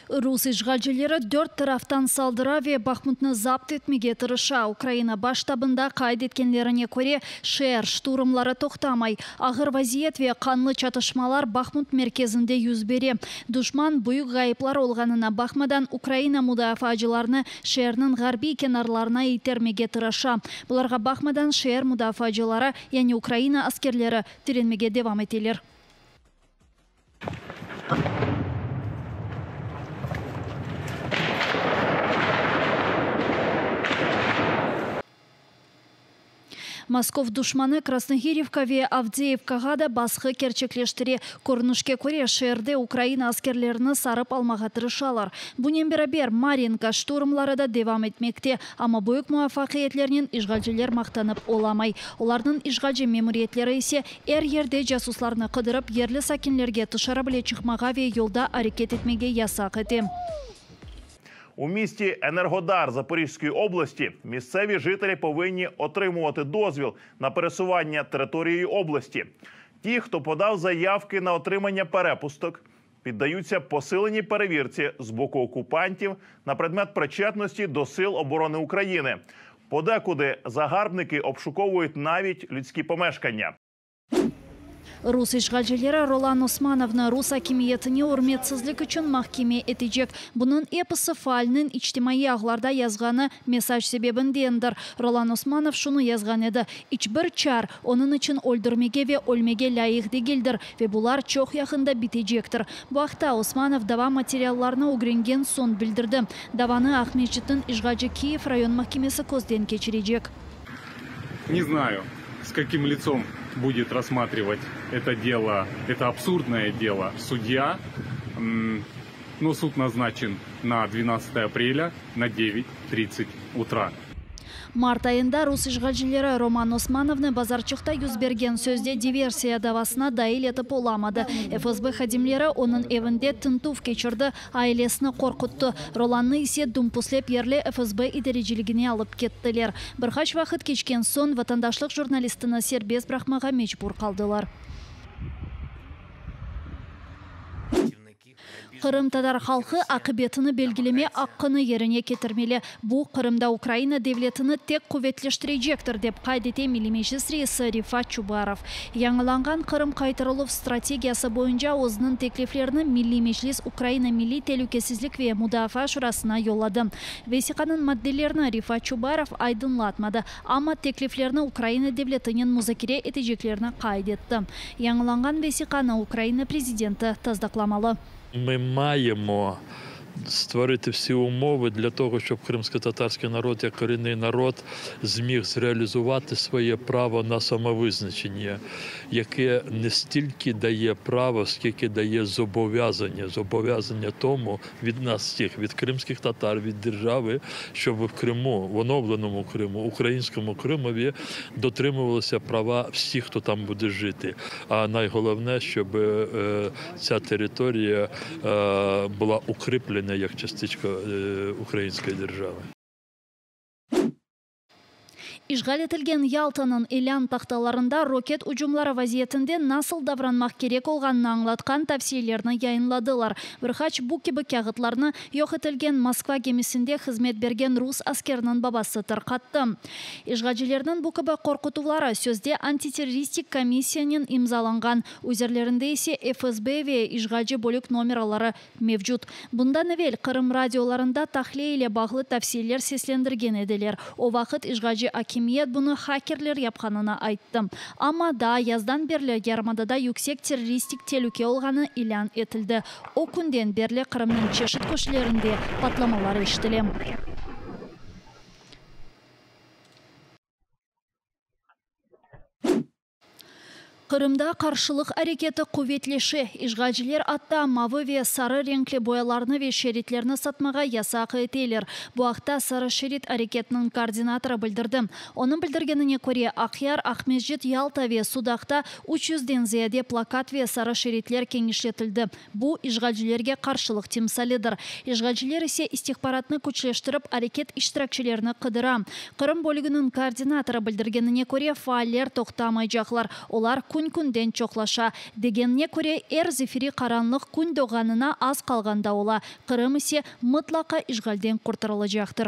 Rus işğalcileri dört taraftan saldıra ve Bahmutnı zapt etmege tırışa. Ukraina Baş ştabında qayd etkenlerine köre, şeer şturmları toqtamay. Ağır vaziyet ve qanlı çatışmalar Bahmut merkezinde yüz bere. Duşman, büyük ğayıplar olğanına baqmadan, Ukraina mudafaacılarını şeerniñ ğarbiy kenarlarına itermege tırışa. Bularğa baqmadan, şeer mudafaacıları, yani Ukraina askerleri tirenmege devam eteler. Moskov duşmanı Krasnohirivka ve Avdeyevkağa da basqı kerçekleştire. Körünişke köre, şeerde Ukraina askerlerini sarıp almağa tırışalar. Bunen beraber, Maryinka şturmları da devam etmekte, amma büyük muvafaqiyetlernen işğalciler maqtanıp olamay. Olarnıñ işğalci memuriyetleri ise er yerde casuslarnı qıdırıp, yerli sakinlerge tışarı bile çıqmağa ve yolda areket etmege yasaq ete. У місті Енергодар Запорізької області місцеві жителі повинні отримувати дозвіл на пересування територією області. Ті, хто подав заявки на отримання перепусток, піддаються посиленій перевірці з боку окупантів на предмет причетності до Сил оборони України. Подекуди загарбники обшуковують навіть людські помешкання. Rus işğalcileri Rolan Osmanovnı rus akimiyetine ürmetsizlik içün mahkeme etecek. Bunıñ episi faalniñ içtimaiy ağlarda yazğanı mesaj sebebindendir. Rolan Osmanov şunı yazğan edi, İç bir çar onıñ içün öldürmege ve ölmege lâyıq degildir ve bular çoq yaqında bitecektir. Bu aqta Osmanov dava materiallarını ögrengen soñ bildirdi. Davanı Aqmescitniñ işğalci Kiyev rayon mahkemesi közden keçirecek. Ne znayu, s kakim litsom budet rassmatrivat eto delo, eto absurdnoye delo sudya, no sud naznaçen na dvenadtsatoye aprelya na devyat tridtsat utra. Mart ayında rus işğalcileri Roman Osmanovnı Bazarçıqta yüz bergen sözde diversiya davasına dail etip olamadı. FSB hadimleri onıñ evinde tintüv keçirdi, ailesini qorquttı, Rolannı ise dumpuslep yerli FSB idareciligine alıp kettiler. Bir qaç vaqıt keçken soñ vatandaşlıq jurnalistini serbest bıraqmağa mecbur qaldılar. Qırımtatar halqı aqibetini belgileme aqqını yerine ketirmeli. Bu, Qırımda Ukraina devletini tek quvetleştirecektir, dep qayd ete Milliy Meclis reisi Refat Çubarov. Yañılanğan Qırım qaytarıluv strategiyası boyunca özüniñ tekliflerini Milliy Meclis Ukraina Milliy telükesizlik ve mudafaa şurasına yolladı. Vesiqanıñ maddelerini Refat Çubarov aydınlatmadı, amma tekliflerni Ukraina devletinen muzakere eteceklerini qayd etti. Yañılanğan vesiqanı Ukraina prezidenti tasdıqlamalı. Mı mayemo stvoriti vsi umove dlâ togo, şçob qırımsko-tatarskiy narod, yak korinnıy narod, zmig zrealizuvati svoye pravo na samovıznaçennye, yake ne stilki daye pravo, skilki daye zobovâzannye, zobovâzannye tomu vid nas vsih, vid krımskih tatar, vid derjavı, şçob v Krımu, v onovlenomu Krımu, ukrainskomu Krımovi dotrimuvalisâ prava vsih, hto tam bude jiti. A naygolovne, şçob tsâ territoriya bula ukriplena yak çastiçka ukrainskoyi derjavı. İşğal etilgen Yaltanıñ ilân tahtalarında roket ucumları vaziyetinde nasıl davranmaq kerek olğanını añlatqan tavsiyelerni yayınladılar. Bir qaç bu kibi kâğıtlarnı yoq etilgen Moskva gemisinde hızmet bergen rus askeriniñ babası tarqattı. İşğalcilerniñ bu kibi qorqutuvları sözde antiterroristik komissiyanen imzalanğan, üzerlerinde ise FSB ve işğalci bölük nomeraları Mevcut. Bundan evel Qırım radiolarında tahliye ile bağlı tavsiyeler seslendirgen ediler. O vaqıt işğalci akimiyet bunı hakerler yapqanını ayttı. Amma daa yazdan berli yarımadada yüksek terroristik telüke olğanı ilân etildi. O künden berli Qırımnıñ çeşit köşelerinde patlamalar eşitile. Qırımda qarşılıq areketi quvetleşe. İşğalciler atta mavı ve sarı renkli boyalarnı ve şeritlerni satmağa yasaq eteler. Bu aqta Sarı şerit areketiniñ koordinatorı bildirdi. Onıñ bildirgenine köre, Aqyar, Aqmescit, Yalta ve Sudaqta üç yüzden ziyade plakat ve sarı şeritler kenişletildi. Bu, işğalcilerge qarşılıq timsalidir. İşğalciler ise istihbaratnı küçleştirip, areket iştirakçilerini qıdıra. Qırım bölüginiñ koordinatorı bildirgenine köre, faaller toqtamaycaqlar, olar kün-künden çoqlaşa. Degenine köre, er zifiri qaranlıq kün doğğanına az qalğanda ola, Qırım ise mıtlaqa işğalden qurtarılacaqtır.